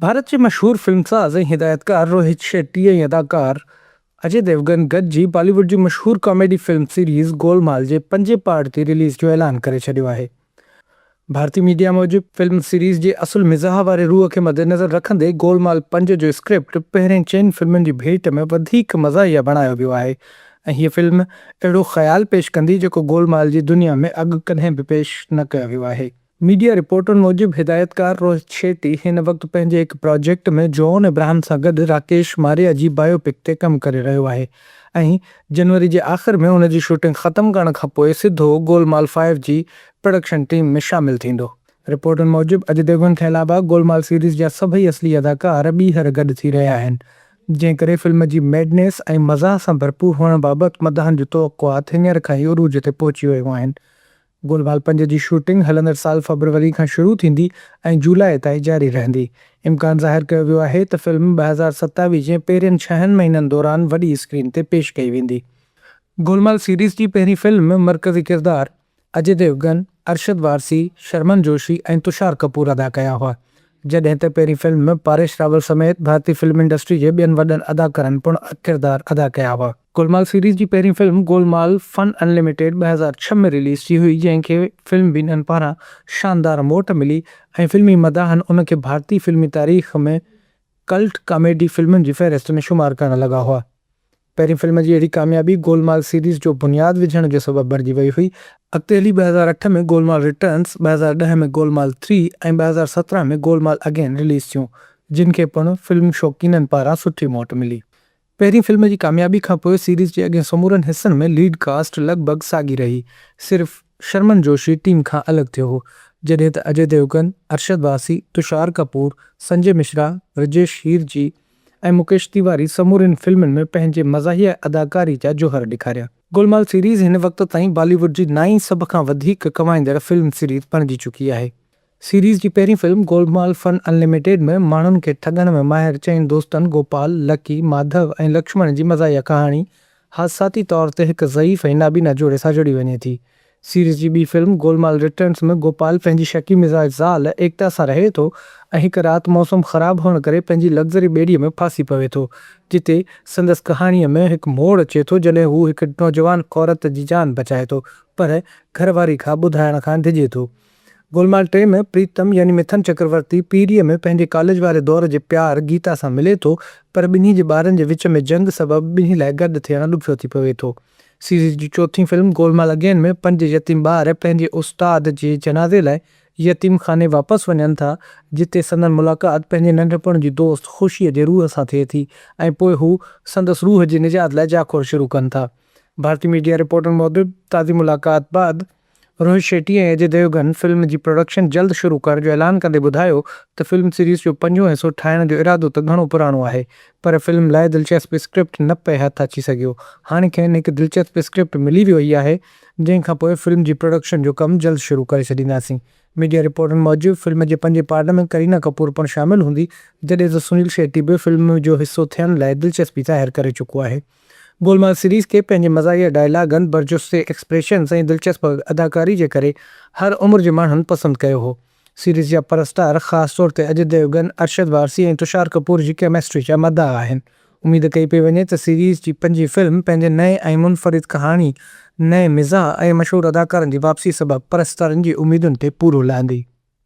ڀارت جي مشهور فلمساز ۽ هدايتڪار روهت شيٽي ۽ اداڪار اجي ديوگن گڏجي بالي ووڊ جي مشهور ڪاميڊي فلم سيريز گولمال جي پنجين پارٽ جي رليز جو اعلان ڪري ڇڏيو آهي. ڀارتي ميڊيا موجب فلم سيريز جي اصل مزاح واري روح کي مدنظر رکندي گولمال پنج جو اسڪرپٽ پهرين چئن فلمن جي ڀيٽ ۾ وڌيڪ مزاحيه بڻايو ويو آهي ۽ هيء فلم اهڙو خيال پيش ڪندي جيڪو گولمال جي دنيا ۾ اڳ ڪڏهن به پيش نه ڪيو ويو آهي. ميڊيا رپورٽن موجب هدايتڪار روهت شيٽي هن وقت پنهنجي هڪ پراجيڪٽ ۾ جون ابراهم سان گڏ راڪيش ماريا جي بايو پڪ تي ڪم ڪري رهيو آهي ۽ جنوري جي آخر ۾ ان جي شوٽنگ ختم ڪرڻ کانپوء سڌو گولمال فائيو جي پروڊڪشن ٽيم ۾ شامل ٿيندو. رپورٽن موجب اجي ديوگن کان علاوه گولمال سيريز جا سڀئي اصلي اداڪار ٻيهر گڏ ٿي رهيا آهن جنهن ڪري فلم جي ميڊنيس ۽ مزاح سان ڀرپور هئڻ بابت مداحن جون توقعات هينئر کان ئي عروج تي پهچي ويون آهن. گل ڀال پنج جي شوٽنگ هلندڙ سال فبروري کان شروع ٿيندي ۽ جولاء تائين جاري رهندي. امڪان ظاهر ڪيو ويو آهي ته فلم 2027 جي پهرين ڇهن مهينن دوران وڏي اسڪرين تي پيش ڪئي ويندي. گولمال سيريز جي پهرين فلم ۾ مرڪزي ڪردار اجي ديوگن، ارشد وارثي، شرمن جوشي ۽ تشار ڪپور ادا ڪيا هئا. جڏهن ته پهرين فلم ۾ پاريش راول سميت ڀارتي فلم انڊسٽري جي ٻين وڏن اداڪارن پڻ ڪردار ادا ڪيا هئا. گولمال سيريز جي پهرين فلم گولمال فن ان لميٽيڊ 2006 ۾ رليز ٿي هئي جنهن کي فلم بينن پاران شاندار موٽ ملي ۽ فلمي مداحن ان کي ڀارتي فلمي تاريخ ۾ ڪلٽ ڪاميڊي فلمن جي فهرست ۾ شمار ڪرڻ لڳا هئا. پهرين فلم جي اهڙي ڪاميابي گولمال سيريز جو بنياد وجهڻ جو سبب بڻجي وئي هئي. اڳتي هلي 2008 ۾ گولمال ريٽرنز، 2010 ۾ گولمال ٿري ۽ 2017 ۾ گولمال اگين رليز ٿيون، جن کي پڻ فلم شوقينن پاران سٺي موٽ ملي. پهرين فلم جي ڪاميابي کانپوء سيريز جي اڳين سمورن حصن ۾ ليڊ ڪاسٽ لڳ ڀڳ ساڳي رهي، صرف شرمن جوشي ٽيم کان الڳ ٿيو هو، جڏهن ته اجي ديوگن، ارشد وارثي، تشار ڪپور، سنجي مشرا، رجيش هيرجي، ۽ مڪيش تيواري سمورين فلمن ۾ پنهنجي مزاحيه اداڪاري جا جوهر ڏيکاريا. گولمال سيريز هن وقت تائين بالي ووڊ جي نائين سڀ کان وڌيڪ ڪمائيندڙ فلم سيريز بڻجي چڪي آهي. سيريز جي پهرين فلم گولمال فن انلميٽيڊ ۾ ماڻهن کي ٺڳڻ ۾ ماهر چئن دوستن گوپال، لڪي، ماڌو ۽ لڪشمڻ جي مزاحيه ڪهاڻي حادثاتي طور تي هڪ ضعيف ۽ نابينا جوڙي سان جڙي وڃي ٿي. سيريز جي ٻي فلم گولمال ريٽرنز ۾ گوپال پنهنجي شڪي مزاج زال ايڪتا سان رهي ٿو ۽ هڪ رات موسم خراب هئڻ ڪري پنهنجي لگزري ٻيڙي ۾ ڦاسي پوي ٿو جتي سندس ڪهاڻيء ۾ هڪ موڙ اچي ٿو جڏهن هو هڪ نوجوان عورت جي جان بچائي ٿو پر گهر واري کان ٻڌائڻ کان ڊڄي ٿو. گولمال ٽي ۾ پريتم يعني مٿن چڪرورتي پيريء ۾ پنهنجي ڪاليج واري دور جي پيار گيتا سان ملي ٿو پر ٻنهي جي ٻارن جي وچ ۾ جنگ سبب ٻنهي لاء گڏ ٿيڻ ڏکيو ٿي پوي ٿو. سيريز جي چوٿين فلم گولمال اگين ۾ پنج يتيم ٻار پنهنجي استاد جي جنازي لاء يتيم خاني واپس وڃن ٿا جتي سندن ملاقات پنهنجي ننڍپڻ جي دوست خوشيء جي روح سان ٿئي ٿي ۽ پوء هو سندس روح جي نجات لاء جاکوڙ شروع ڪن ٿا. ڀارتي ميڊيا رپورٽن موجب تازي ملاقات بعد روهت شيٽي ۽ اجي ديوگن فلم جي پروڊڪشن جلد شروع ڪرڻ جو اعلان ڪندي ٻڌايو ته فلم سيريز جو پنجون حصو ٺاهڻ جو ارادو ته گهڻو پراڻو آهي پر فلم لاء دلچسپ اسڪرپٽ نه پئي هٿ اچي سگهيو هاڻي کين هڪ دلچسپ اسڪرپٽ ملي ويئي آهي جنهن کانپوء فلم جي پروڊڪشن جو ڪم جلد شروع ڪري ڇڏينداسين. ميڊيا رپورٽن موجب فلم جي پنجين پارٽ ۾ ڪرينا ڪپور پڻ شامل هوندي جڏهن ته سنيل شيٽي به فلم جو حصو ٿيڻ لاء دلچسپي ظاهر ڪري چڪو آهي. گولمال سيريز کي پنهنجي مزاحيه ڊائلاگن، برجستي ايڪسپريشنز ۽ دلچسپ اداڪاري جي ڪري هر عمر جي ماڻهن پسند ڪيو هو. سيريز جا پرستار خاص طور تي اجي ديوگن، ارشد وارثي ۽ تشار ڪپور جي ڪيمسٽري جا مداح آهن. اميد ڪئي پئي وڃي ته سيريز جي پنجين فلم پنهنجي نئين ۽ منفرد ڪهاڻي، نئين مزاح ۽ مشهور اداڪارن جي واپسي سبب پرستارن جي اميدن تي پورو لهندي.